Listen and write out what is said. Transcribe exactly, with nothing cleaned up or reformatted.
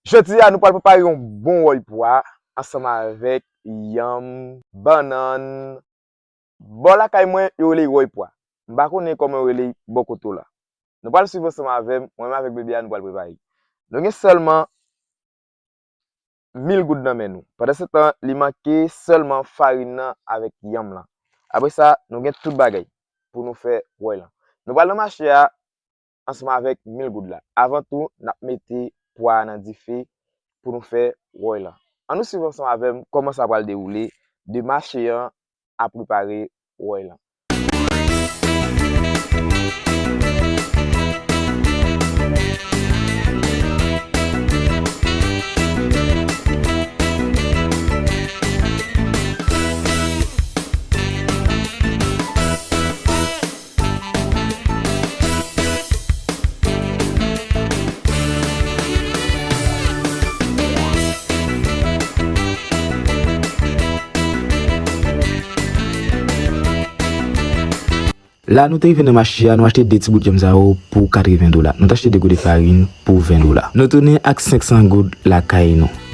Jodi a, nou pral prepare yon bon wòy pwa ansanm avèk yanm, bannann. Bò lakay mwen, yo rele wòy pwa. M pa konnen kòman yo rele bò kote w la. Nou pral swiv ansanm avè m, mwen menm avèk bebe a, nou pral prepare. Nou gen sèlman mil goud nan men nou. Pandan se tan, li manke sèlman farin nan avèk yanm lan. Apre sa, nou gen tout bagay pou nou fè wòy lan. Nou pral nan mache a ansanm avèk mil goud la. Avan tou, n ap mete pwa a nan dife pou nou fè wòy lan. Ann nou swiv ansanm avè m kòman sa pral dewoule de mache an a prepare wòy lan. La, nou te rive nan mache a, nou achte de ti bout yanm sa yo pou katreven dola. Nou t achte de gode farin pou ven dola. Nou tounen ak senk san goud lakay nou.